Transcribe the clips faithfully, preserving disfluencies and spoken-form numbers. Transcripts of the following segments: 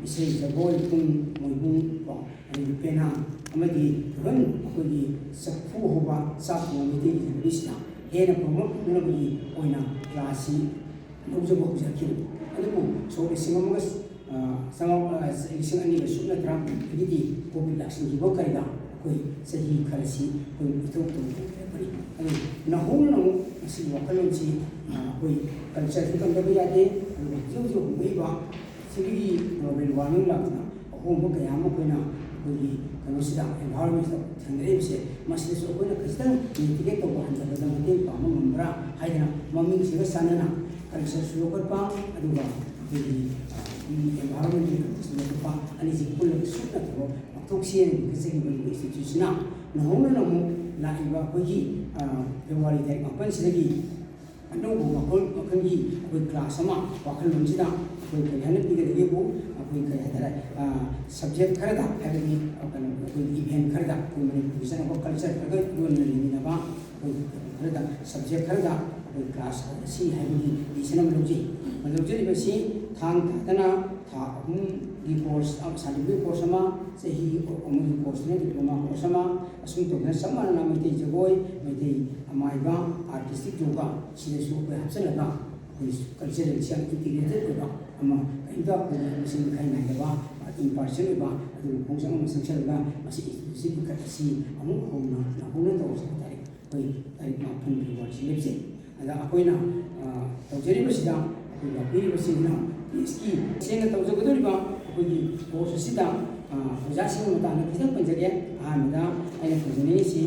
ꯏꯁꯩ ꯖꯒꯣꯏ, ꯄꯨꯡ, ꯃꯣꯏꯕꯨꯡ ꯀꯣ, ꯑꯗꯒꯤ ꯄꯦꯅꯥ ꯑꯃꯗꯤ even ꯑꯩꯈꯣꯏꯒꯤ ꯆꯐꯨ ꯍꯧꯕ ꯆꯥꯛ ꯊꯣꯡꯕ ꯃꯩꯇꯩꯒꯤ ꯖꯒꯣꯏꯁꯤꯅ ꯍꯦꯟꯅ ꯄ꯭ꯔꯣꯃꯣꯠ ꯇꯧꯅꯕꯒꯤ ꯑꯣꯏꯅ ꯀ꯭ꯂꯥꯁꯁꯤ ꯂꯧꯖꯕ ꯍꯧꯖꯔꯛꯈꯤꯕꯅꯤ꯫ ꯑꯗꯨꯕꯨ ꯁꯣꯛ ꯂꯤꯁꯤꯡ ꯑꯃꯒ, ꯑ, ꯆꯥꯃꯥꯄ-, ꯑ, ꯂꯤꯁꯤꯡ ꯑꯅꯤꯒ ꯁꯨꯞꯅ ꯇꯔꯥꯃꯥꯄꯜꯗꯒꯤꯗꯤ ꯀꯣꯚꯤꯗ ꯂꯥꯛꯁꯤꯟꯈꯤꯕ ꯀꯔꯤꯗ ꯑꯩꯈꯣꯏ ꯆꯍꯤ ꯈꯔꯁꯤ ꯑꯩꯈꯣꯏ ꯏꯊꯣꯛ ꯇꯧꯗꯅ ꯂꯩꯔꯛꯄꯅꯤ꯫ ꯑꯗꯨ ꯅꯧꯍꯧꯅꯅ ꯑꯃꯨꯛ ꯃꯁꯤꯒꯤ ꯋꯥꯈꯜꯂꯣꯟꯁꯤ, ꯑ, ꯑꯩꯈꯣꯏ ꯀꯜꯆꯔꯁꯨ ꯀꯟꯗꯕ ꯌꯥꯗꯦ, ꯑꯗꯨꯒ ꯍꯧꯖꯤꯛ ꯍꯧꯖꯤꯛ ꯍꯣꯡꯂꯛꯏꯕ ꯁꯤꯒꯤ global warming ꯂꯥꯛꯇꯨꯅ ꯑꯍꯣꯡꯕ ꯀꯌꯥ ꯑꯃ ꯑꯩꯈꯣꯏꯅ ꯑꯩꯈꯣꯏꯒꯤ ꯀꯩꯅꯣꯁꯤꯗ, environment ꯁꯤꯗ ꯊꯦꯡꯅꯔꯤꯕꯁꯦ, ꯃꯁꯤꯗꯁꯨ ꯑꯩꯈꯣꯏꯅ ꯈꯖꯤꯛꯇꯪ mitigate ꯇꯧꯕ ꯍꯟꯊꯕꯗ ꯃꯇꯦꯡ ꯄꯥꯡꯕ ꯉꯝꯕ꯭ꯔꯥ ꯍꯥꯏꯗꯅ ꯃꯃꯤꯡꯁꯤꯒ ꯆꯥꯟꯅꯅ ꯀꯜꯆꯔꯁꯨ ꯌꯣꯛꯈꯠꯄ, ꯑꯗꯨꯒ ꯑꯩꯈꯣꯏꯒꯤ, ꯑ, environment ꯁꯨ ꯌꯣꯛꯈꯠꯄ, ꯑꯅꯤꯁꯤ ꯄꯨꯜꯂꯒ ꯁꯨꯞꯅ ꯊꯕꯛ ꯄꯥꯡꯊꯣꯛꯁꯤ ꯍꯥꯏꯅ ꯂꯤꯡꯈꯠꯆꯈꯤꯕ institute ꯁꯤꯅ ꯅꯧꯍꯧꯅꯅ ꯑꯃꯨꯛ ꯂꯥꯛꯂꯤꯕ ꯑꯩꯈꯣꯏꯒꯤ, ꯑ, ꯐꯦꯕ꯭ꯔꯨꯋꯥꯔꯤ ꯇꯥꯔꯤꯛ ꯃꯥꯄꯟꯁꯤꯗꯒꯤ ꯑꯅꯧꯕ ꯃꯈꯜ ꯃꯈꯜꯒꯤ ꯑꯩꯈꯣꯏ ꯀ꯭ꯂꯥꯁ ꯑꯃ ꯋꯥꯈꯜꯂꯣꯟꯁꯤꯗ ꯑꯩꯈꯣꯏ ꯀꯔꯤ ꯍꯥꯏꯅ ꯄꯤꯒꯗꯒꯦꯕꯨ, ꯑꯩꯈꯣꯏ ꯀꯔꯤ ꯍꯥꯏꯇꯥꯔꯦ, ꯑ, subject ꯈꯔꯗ, ꯍꯥꯏꯕꯗꯤ, ꯑ, ꯀꯩꯅꯣ, ꯑꯩꯈꯣꯏ event ꯈꯔꯗ, ꯑꯩꯈꯣꯏ ꯃꯅꯤꯄꯨꯔꯒꯤ ꯆꯠꯅꯕ ꯀꯜꯆꯔ ꯈꯔꯒ ꯂꯣꯏꯅꯅ ꯂꯩꯃꯤꯟꯅꯕ ꯑꯩꯈꯣꯏ ꯈꯔꯗ, subject ꯈꯔꯗ ꯑꯩꯈꯣꯏ ꯀ꯭ꯂꯥꯁ ꯑꯁꯤ ꯍꯥꯏꯕꯒꯤ decision ꯑꯃ ꯂꯧꯖꯩ꯫ ꯂꯧꯖꯔꯤꯕꯁꯤ ꯊꯥꯡ ꯇꯥꯗꯅ ꯊꯥ ꯑꯍꯨꯝꯒꯤ course, certificate course ꯑꯃ, ꯆꯍꯤ ꯑꯃꯒꯤ course ꯅ diploma course ꯑꯃ, ꯑꯁꯨꯝ ꯇꯧꯗꯅ ꯆꯞ ꯃꯥꯟꯅꯅ ꯃꯩꯇꯩ ꯖꯒꯣꯏ, ꯃꯩꯇꯩ ꯑꯃꯥꯏꯕ, artistic yoga ꯁꯤꯗꯁꯨ ꯑꯩꯈꯣꯏ ꯍꯥꯞꯆꯤꯜꯂꯒ ꯑꯩꯈꯣꯏ cultural ꯁꯤ ꯌꯥꯝ integrated ꯑꯣꯏꯕ ꯑꯃ, ꯀꯔꯤꯝꯇ ꯑꯩꯈꯣꯏꯒꯤ ꯃꯁꯤꯡ ꯃꯈꯥꯏ ꯅꯥꯏꯗꯕ, impartial ꯑꯣꯏꯕ ꯑꯗꯨꯒꯨꯝꯕ ꯈꯣꯡꯆꯪ ꯑꯃ ꯆꯪꯁꯤꯜꯂꯒ ꯃꯁꯤ institute ꯁꯤ ꯂꯤꯡꯈꯠ ꯑꯁꯤ ꯑꯃꯨꯛ ꯍꯧꯅ ꯅꯧꯍꯧꯅ ꯇꯧꯔꯁꯤ ꯍꯥꯏꯇꯥꯔꯦ꯫ ꯑꯩꯈꯣꯏ ꯇꯥꯔꯤꯛ ꯃꯥꯄꯟ ꯐꯦꯕ꯭ꯔꯨꯋꯥꯔꯤꯁꯤ ꯂꯦꯞꯆꯩ꯫ ꯑꯗ ꯑꯩꯈꯣꯏꯅ, ꯑ, ꯇꯧꯖꯔꯤꯕꯁꯤꯗ ꯑꯩꯈꯣꯏ ꯂꯥꯛꯄꯤꯔꯤꯕꯁꯤꯡꯅ ꯇꯦꯁꯀꯤ ꯁꯦꯡꯅ ꯇꯧꯖꯒꯗꯧꯔꯤꯕ ꯑꯩꯈꯣꯏꯒꯤ course ꯑꯁꯤꯗ, ꯑ, ꯑꯣꯖꯥꯁꯤꯡꯒꯤ ꯃꯇꯥꯡꯗ ꯈꯤꯇꯪ ꯄꯟꯖꯒꯦ꯫ ꯑꯍꯥꯟꯕꯗ ꯑꯩꯅ ꯄꯟꯖꯅꯤꯡꯉꯤꯁꯤ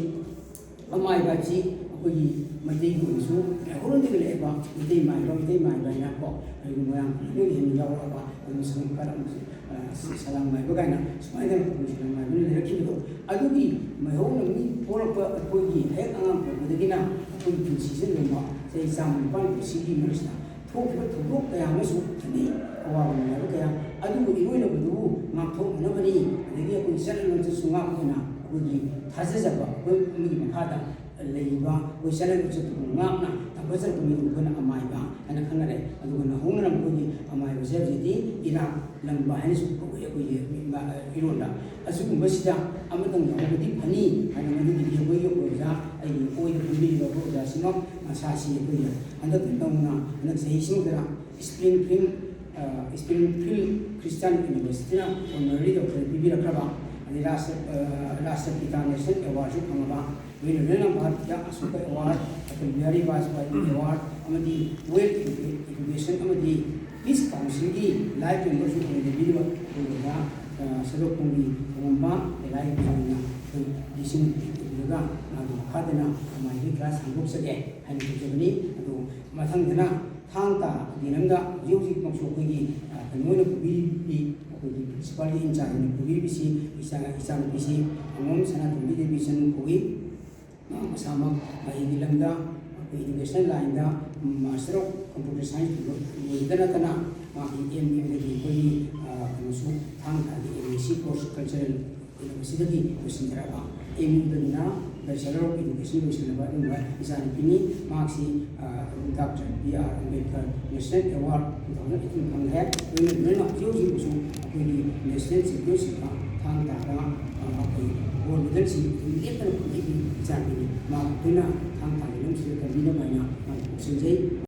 ꯑꯃꯥꯏꯕ ꯍꯥꯏꯕꯁꯤ ꯑꯩꯈꯣꯏꯒꯤ ꯃꯩꯇꯩꯒꯤ ꯑꯣꯏꯅꯁꯨ ꯃꯩꯍꯧꯔꯣꯟꯗꯒꯤ ꯂꯩꯔꯛꯑꯕ ꯃꯩꯇꯩ ꯃꯥꯏꯕ, ꯃꯩꯇꯩ ꯃꯥꯏꯕ ꯍꯥꯏꯅ ꯀꯣ, ꯑꯩꯈꯣꯏꯒꯤ ꯃꯣꯏꯔꯥꯡ ꯈꯨꯂꯦꯟꯗꯒꯤ ꯍꯦꯟꯅ ꯌꯥꯎꯔꯛꯑꯕ ꯑꯗꯨꯝ ꯁꯪ-, ꯀꯔꯝ-, ꯑ, ꯁꯂꯥꯡ ꯃꯥꯏꯕ ꯀꯥꯏꯅ ꯁꯨꯃꯥꯏꯅ ꯑꯩꯈꯣꯏ ꯁꯂꯥꯡ ꯃꯥꯏꯕꯅ ꯂꯩꯔꯛꯈꯤꯕꯗꯣ, ꯑꯗꯨꯒꯤ ꯃꯩꯍꯧꯅ ꯃꯤ ꯄꯣꯛꯂꯛꯄ ꯑꯩꯈꯣꯏꯒꯤ ꯍꯦꯛ ꯑꯉꯥꯡ ꯄꯣꯛꯄꯗꯒꯤꯅ ꯑꯩꯈꯣꯏꯒꯤ ꯄꯨꯟꯁꯤꯁꯦ ꯅꯣꯡꯃ ꯆꯍꯤ ꯆꯥꯝꯃ ꯅꯤꯄꯥꯟ ꯄꯨꯟꯁꯤꯒꯤ ꯃꯔꯛꯁꯤꯗ ꯊꯣꯛꯈꯤꯕ ꯊꯧꯗꯣꯛ ꯀꯌꯥ ꯑꯃꯁꯨ ꯊꯦꯡꯅꯩ, ꯑꯋꯥꯕ ꯅꯨꯡꯉꯥꯏꯕ ꯀꯌꯥ꯫ ꯑꯗꯨꯕꯨ ꯏꯔꯣꯏꯅꯕꯗꯨꯕꯨ ꯉꯥꯛꯊꯣꯛꯅꯅꯕꯅꯤ, ꯑꯗꯒꯤ ꯑꯩꯈꯣꯏꯒꯤ ꯆꯠꯅ ꯂꯣꯟꯆꯠꯁꯨ ꯉꯥꯛꯄ ꯑꯣꯏꯅ ꯑꯩꯈꯣꯏꯒꯤ ꯊꯥꯖꯖꯕ ꯑꯩꯈꯣꯏ ꯑꯃꯒꯤ ꯃꯈꯥꯗ ꯂꯩꯔꯤꯕ ꯑꯩꯈꯣꯏ ꯆꯠꯅꯔꯤꯕ ꯆꯠꯄꯕꯨ ꯉꯥꯛꯅ ꯊꯝꯒꯠꯆꯔꯛꯄ ꯃꯤꯗꯨ ꯑꯩꯈꯣꯏꯅ ꯑꯃꯥꯏꯕ ꯍꯥꯏꯅ ꯈꯪꯅꯔꯦ꯫ ꯑꯗꯨꯒ ꯅꯧꯍꯧꯅꯅ ꯑꯩꯈꯣꯏꯒꯤ ꯑꯃꯥꯏꯕꯁꯦ ꯍꯧꯖꯤꯛꯇꯤ ꯏꯔꯥꯠ ꯂꯪꯕ ꯍꯥꯏꯅꯁꯨ ꯀꯧꯏ ꯑꯩꯈꯣꯏꯒꯤ ꯏꯔꯣꯟꯗ꯫ ꯑꯁꯤꯒꯨꯝꯕꯁꯤꯗ ꯑꯃꯇꯪ ꯌꯥꯎꯕꯗꯤ ꯐꯅꯤ ꯍꯥꯏꯅ ꯃꯗꯨꯒꯤꯗꯤ ꯑꯩꯈꯣꯏꯒꯤ ꯑꯣꯖꯥ, ꯑꯩꯒꯤ ꯑꯣꯏꯅ ꯐꯝꯕꯤꯔꯤꯕ ꯑꯩꯈꯣꯏ ꯑꯣꯖꯥꯁꯤꯃꯛ ꯃꯁꯥꯁꯤ ꯑꯩꯈꯣꯏꯒꯤ ꯍꯟꯗꯛ ꯅꯧꯅ ꯍꯟꯗꯛ ꯆꯍꯤꯁꯤꯃꯛꯇꯗ Springfield, Springfield Christian ꯌꯨꯅꯤꯚꯔꯁꯤꯇꯤꯅ ꯑꯣꯅꯔꯔꯤ ꯗꯣꯛꯇꯔꯦꯠ ꯄꯤꯕꯤꯔꯛꯈ꯭ꯔꯕ, ꯑꯗꯩ ꯔꯥꯁ-, ꯔꯥꯁꯇ꯭ꯔꯄꯤꯇꯥ ꯅꯦꯁꯅꯦꯜ ꯑꯦꯋꯥꯔꯗꯁꯨ ꯐꯪꯉꯕ, ꯂꯣꯏꯅ ꯂꯣꯏꯅꯅ ꯚꯥꯔꯠꯀꯤꯗ ꯑꯁꯣꯀꯥ ꯑꯦꯋꯥꯔꯗ, ꯑꯇꯜ ꯕꯤꯍꯥꯔꯤ ꯋꯥꯖꯄꯥꯏ ꯑꯦꯋꯥꯔꯗ ꯑꯃꯗꯤ ꯋꯦꯜ ꯏꯗꯨꯀꯦꯁꯟ ꯑꯃꯗꯤ ꯄꯤꯁ ꯀꯥꯎꯟꯁꯤꯜꯒꯤ ꯂꯥꯏꯐ ꯃꯦꯝꯕꯔꯁꯨ ꯑꯣꯏꯅ ꯂꯩꯕꯤꯔꯤꯕ ꯑꯩꯈꯣꯏ ꯑꯣꯖꯥ, ꯑ, ꯁꯗꯣꯛꯄꯝꯒꯤ ꯊꯣꯡꯕ ꯂꯩꯔꯥꯏ ꯑꯣꯏꯅ ꯑꯩꯈꯣꯏ ꯂꯤꯁꯤꯡ ꯄꯤꯕꯤꯔꯒ ꯃꯥꯒꯤ ꯃꯈꯥꯗꯅ ꯑꯃꯥꯏꯒꯤ ꯀ꯭ꯂꯥꯁ ꯍꯥꯡꯗꯣꯛꯆꯒꯦ ꯍꯥꯏꯅ ꯇꯧꯖꯕꯅꯤ꯫ ꯑꯗꯨ ꯃꯊꯪꯗꯅ ꯊꯥꯡ ꯇꯥꯒꯤ ꯂꯝꯗ ꯍꯧꯖꯤꯛ ꯍꯧꯖꯤꯛꯃꯛꯁꯨ ꯑꯩꯈꯣꯏꯒꯤ, ꯑ, ꯀꯩꯅꯣ ꯑꯣꯏꯅ ꯄꯨꯕꯤꯔꯤ, ꯑꯩꯈꯣꯏꯒꯤ ꯄ꯭ꯔꯤꯟꯁꯤꯄꯥꯜꯒꯤ ꯏꯟꯆꯥꯔꯖ ꯑꯣꯏꯅ ꯄꯨꯕꯤꯔꯤꯕꯁꯤ ꯏꯆꯥ-, ꯏꯆꯥꯅꯨꯄꯤꯁꯤ ꯑꯉꯣꯝ ꯁꯅꯥꯇꯣꯝꯕꯤ ꯗꯦꯕꯤ ꯆꯅꯨ ꯀꯧꯏ꯫ ꯃꯥ ꯃꯁꯥꯃꯛ ꯃꯍꯩꯒꯤ ꯂꯝꯗ ꯑꯩꯈꯣꯏ ꯏꯗꯨꯀꯦꯁꯟ ꯂꯥꯏꯟꯗ ꯃꯥꯁꯇꯔ ꯑꯣꯐ ꯀꯝꯄ꯭ꯌꯨꯇꯔ ꯁꯥꯏꯟꯁ ꯂꯣꯏꯕꯗ ꯅꯠꯇꯅ ꯃꯥꯒꯤ ꯑꯦꯝ ꯌꯨꯗꯒꯤ ꯑꯩꯈꯣꯏꯒꯤ, ꯑ, ꯀꯩꯅꯣꯁꯨ ꯊꯥꯡ ꯇꯥꯒꯤ M S C course cultural ꯌꯨꯅꯤꯚꯔꯁꯤꯇꯤꯗꯒꯤ ꯂꯣꯏꯁꯤꯟꯖꯔꯛꯄ, ꯑꯦꯝ ꯌꯨꯗꯒꯤꯅ ꯕꯦꯆꯂꯔ ꯑꯣꯐ ꯏꯗꯨꯀꯦꯁꯟ ꯂꯣꯏꯁꯤꯜꯂꯕ ꯑꯗꯨꯒꯨꯝꯕ ꯏꯆꯥꯅꯨꯄꯤꯅꯤ꯫ ꯃꯍꯥꯛꯁꯤ, uh, doctor B R Ambedkar national award two thousand eighteen ꯐꯪꯈ꯭ꯔꯦ꯫ ꯂꯣꯏꯅ ꯂꯣꯏꯅꯃꯛ ꯍꯧꯖꯤꯛ ꯍꯧꯖꯤꯛ ꯑꯩꯈꯣꯏꯒꯤ ꯅꯦꯁꯅꯦꯜ ꯆꯦꯝꯄꯤꯌꯟꯁꯤꯞꯇ ꯊꯥꯡ ꯇꯥꯗ, ꯑ, ꯑꯩꯈꯣꯏ ꯒꯣꯜ ꯃꯦꯗꯜꯁꯤ ꯑꯗꯨꯝ ꯂꯦꯞꯇꯅ ꯐꯪꯂꯛꯏꯕ ꯏꯆꯥꯅꯨꯄꯤꯅꯤ꯫ ꯃꯍꯥꯛ ꯑꯩꯈꯣꯏꯅ ꯊꯥꯡ ꯇꯥꯒꯤ ꯂꯝꯁꯤꯗ ꯇꯝꯕꯤꯅꯕ ꯍꯥꯏꯅ ꯃꯍꯥꯛꯄꯨ ꯄꯨꯁꯤꯟꯖꯩ꯫